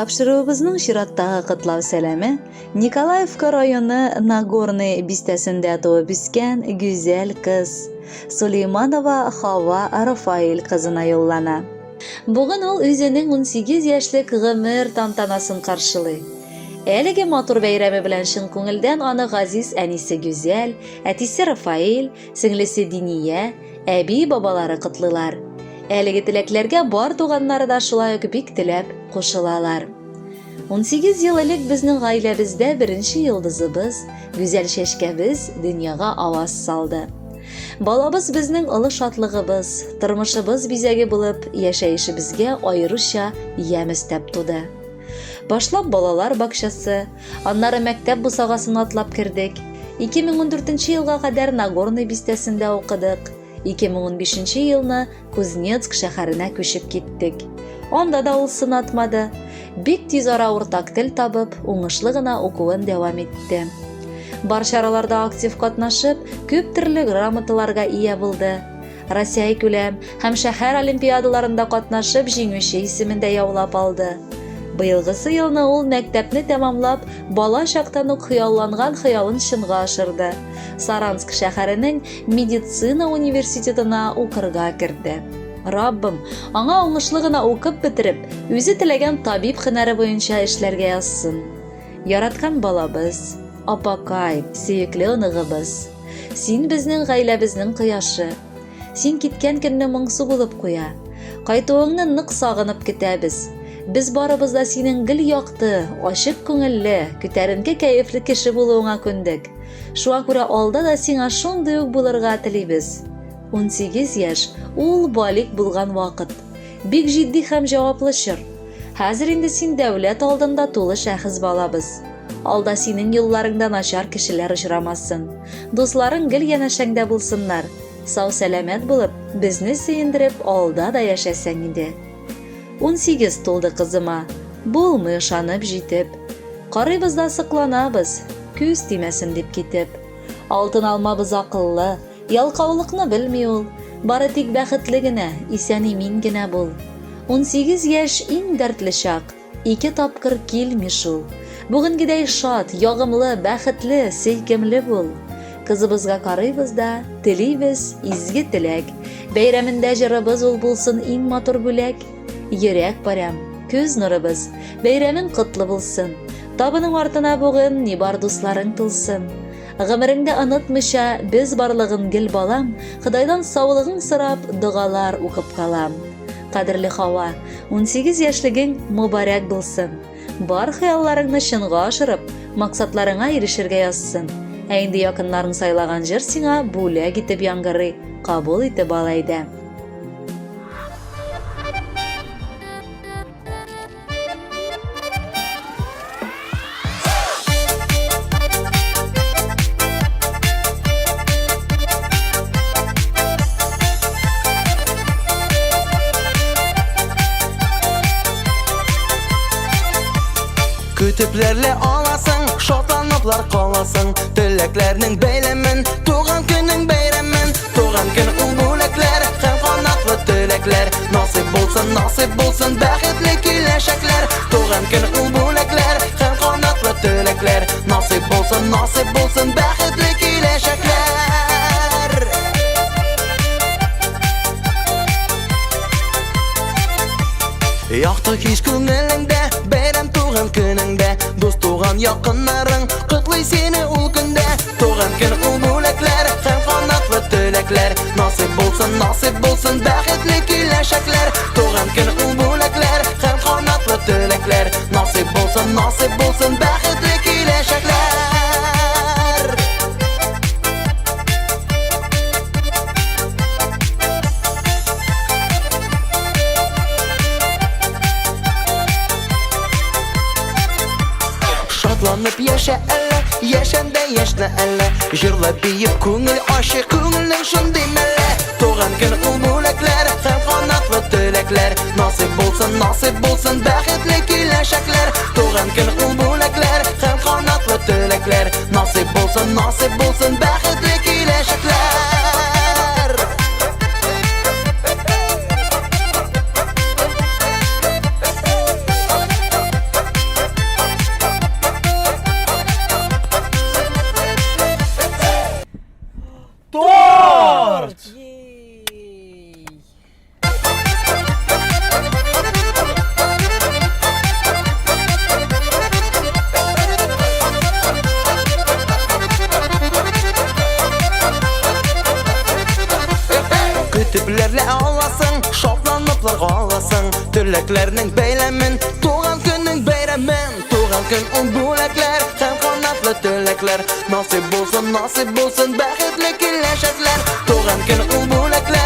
Тапшыруыбызның чираттагы котлау сәламе Николаевка районы Нагорный бистәсендә туып үскән гүзәл кыз Сулейманова Хава Рафаэль кызына юллана. Бүген ул үзенең 18 яшьлек гомер тантанасын каршылый. Әлеге матур бәйрәме белән чын күңелдән аны газиз әнисе Гүзәл, әтисе Рафаэль, сеңлесе Диния, әби бабалары котлыйлар. Әлеге теләкләргә бар туганнары да шулай ук бик теләп кушылалар. 18 ел элек безнең гаиләбездә беренче йолдызыбыз, гүзәл чәчкәбез дөньяга аваз салды. Балабыз безнең олы шатлыгыбыз, тормышыбыз бизәге булып, яшәешебезгә аеруча ямь өстәп туды. Башлап балалар бакчасы, аннары мәктәп бусагасын атлап кердек. 2014 елга кадәр Нагорный бистәсендә укыдык. 2015 елны Кузнецк шәһәренә күчеп киттек. Анда да ул сынатмады. Бик тиз ара уртак тел табып, уңышлы гына укуын дәвам итте. Бар чараларда актив катнашып, күп төрле грамоталарга ия булды. Россия күләм һәм шәһәр олимпиадаларында катнашып, җиңүче исемен дә яулап алды. Быелгысы елны ул мәктәпне тәмамлап, бала чактан ук хыялланган хыялын чынга ашырды. Саранск шәһәренең медицина университетына укырга керде. Раббым, аңа уңышлы гына укып бетереп, үзе теләгән табиб һөнәре буенча эшләргә язсын. Яраткан балабыз, апакай, сөекле оныгыбыз. Син безнең гаиләбезнең кояшы. Син киткән көнне моңсу булып куя. Кайтуыңны нык сагынып көтәбез. Без барыбыз да синең гел якты, ачык күңелле, күтәренке кәефле кеше булуыңа күндек. Шуңа күрә алда да сиңа шундый ук булырга телибез. 18 яшь, ул балигъ булган вакыт. Бик җитди һәм җаваплы чор. Хәзер инде син дәүләт алдында тулы шәхес балабыз. Алда синең юлларыңда начар кешеләр очрамасын. Дусларың гел янәшәңдә булсыннар. Сау-сәламәт булып, безне сөендереп, алда да яшәсәң иде. 18 тулды кызыма. Булмый ышанып җитеп. Карыйбыз да сокланабыз, күз тимәсен дип китеп. Алтын алмабыз акыллы, ялкаулыкны белми ул. Бары тик бәхетле генә, исән-имин генә бул. 18 яшь иң дәртле чак, ике тапкыр килми шул. Бүгенгедәй шат, ягымлы, бәхетле, сөйкемле бул. Кызыбызга карыйбыз да, телибез изге теләк. Бәйрәмендә җырыбыз ул булсын иң матур бүләк. Йөрәк парәм, күз нурыбыз, бәйрәмең котлы булсын. Табының артына бүген ни бар дусларың тулсын. Гомереңдә онытмыйча, без барлыгын гел балам, Ходайдан саулыгың сорап, догалар укып калам. Кадерле Хава, 18 яшьлегең мөбарәк булсын. Бар хыялларыңны чынга ашырып, максатларыңа ирешергә язсын. Ә инде якыннарың сайлаган җыр сиңа бүләк итеп яңгырый, кабул итеп ал әйдә. Көтепләрле аласың, шатланыплар каласың. Теләкләрнең бәйләмен, туган көнең бәйрәмен. Туган көн ул бүләкләр һәм канатлы теләкләр. Насыйп булсын, насыйп булсын бәхетле киләчәкләр. Туган көн ул бүләкләр һәм канатлы теләкләр. Насыйп булсын, насыйп булсын бәхетле киләчәкләр. Якты хис күңелеңдә, бәйрәм туган көнеңдә, дус туган якыннарың котлый сине ул көндә. Туган көн ул бүләкләр һәм канатлы теләкләр. Насыйп булсын, насыйп булсын бәхетле киләчәкләр. Туган көн ул бүләкләр һәм канатлы теләкләр. Насыйп булсын, насыйп булсын бәхетле киләчәкләр. Шатланып яшә әллә, яшәндә яшьнә әллә. Җырлап биеп күңел ачык, күңелнең шундый мәллә. Туган көн ул бүләкләр һәм канатлы теләкләр. Насыйп булсын, насыйп булсын бәхетле киләчәкләр. Туган көн ул бүләкләр һәм канатлы теләкләр. Насыйп булсын, насыйп булсын бәхетле киләчәкләр. Телә аласың, шатланыплар аласың. Теләкләрнең бәйләмен, туган көннең бәйрәмен. Туган көн ул бүләкләр һәм канатлы теләкләр. Насыйп булсын, насыйп булсын бәхетле киләчәкләр. Туган көн ул бүләкләр.